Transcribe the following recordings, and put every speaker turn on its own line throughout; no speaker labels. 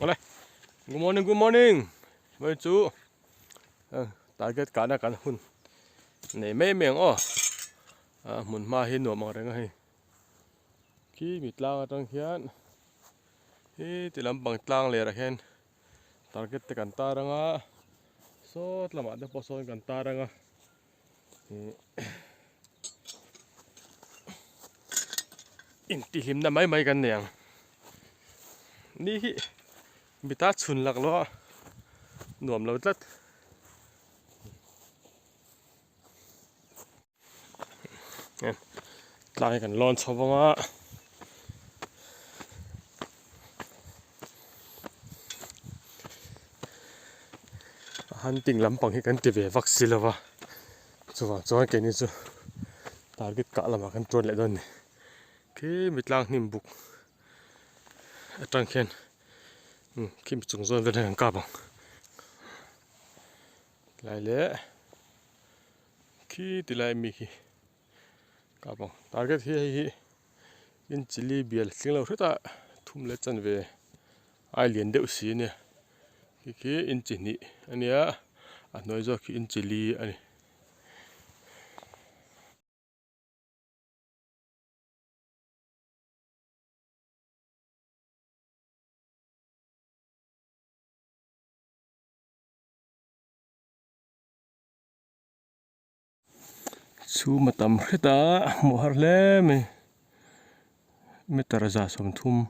Awle good morning good morning vawiin chu target kahna kan hun nei mai mai ang aw a hmun hma hi nuam ang reng a hei khi mi tlang atang hian hi ti lampang tlang lerah hian target te kan tar ang a sawt lamah te pawh sawn kan tar ang a Intihhlimna mai mai kan nei ang. Ni hi mita chhun lak lo a nuam lo tlat. Tlai hi kan lawn chho vang a. Hunting lampang hi kan ti ve vak si lo va chuvang chuan keini chu target kah lamah kan tuan leh dawn a ni khi mi tlang hnim buk atang khian khi mi chung zawn vel hian kan kap ang tlai leh khi ti lai mi khi kap ang target hi hei hi inchili bial tling lo hret a thum leh chanve ai lian deuh si a nia khi khi inchi hnih a nia a hnuai zawk khi inchi li a ni. Chhum a tam hret a hmuh har hle mai meter za 30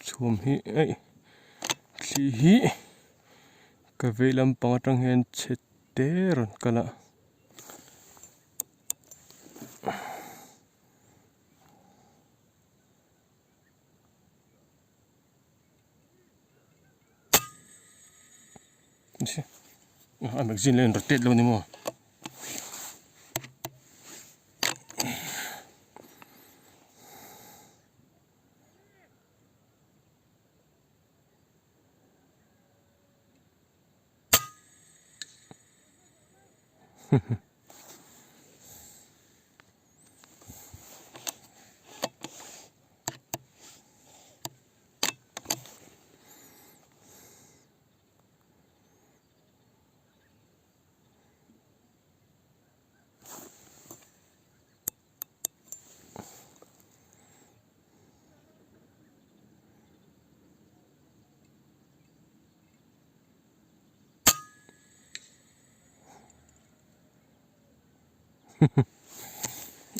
chhum hi eih thli hi ka vei lampang atang hian chhe te rawn kal a. A magazine la in rotate lo ni maw.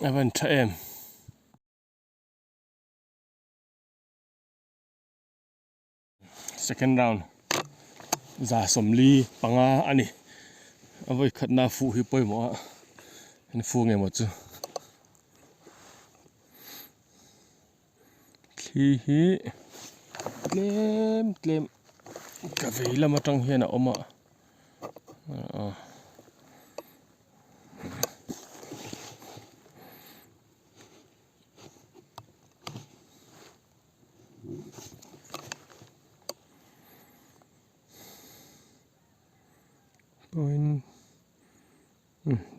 A van tha em. Second round za 40 panga a ni. A vawi khatna fuh hi pawimawh a an fu nge maw chu. Thli hi tlem tlem ka vei lam atang hian a awm a pawhin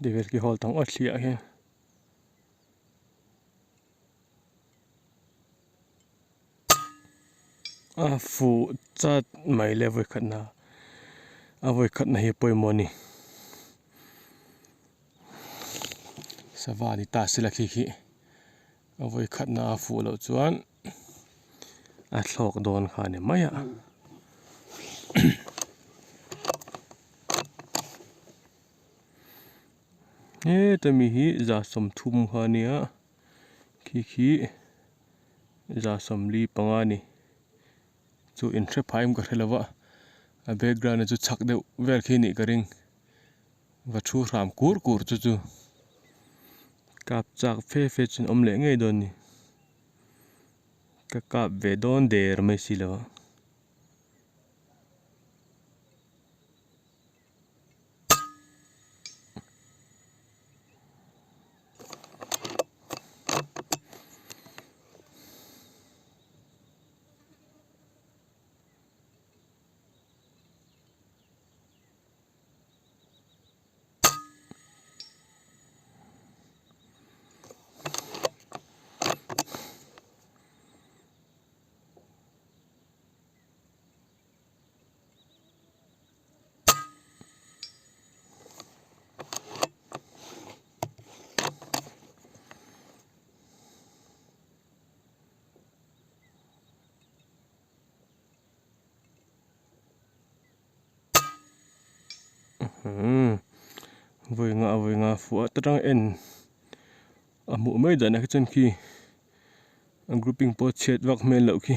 ti vel khi hawl tang awt thliah hian. A fuh chat mai le vawikhatna a vawikhatna hi pawimawh a ni sava ni ta sela khi khi a vawikhatna a fuh loh chuan a thlawk dawn kha a ni mai a. Heta mi hi 30 kha a nia khi khi 45 a ni chu inhre phah em ka hre lo va a background ah chu chhak deuh vel khi anih ka ring va thu hram kur kur chu chu kap chak fe fe chu an awm leh ngei dawn a ni ka kap ve dawn der mai si lo a. Umm vawi nga vawi nga fuh a ta tang en a hmuh mai dan ah khi chuan khi a grouping pawh chhiat vak hmel loh khi.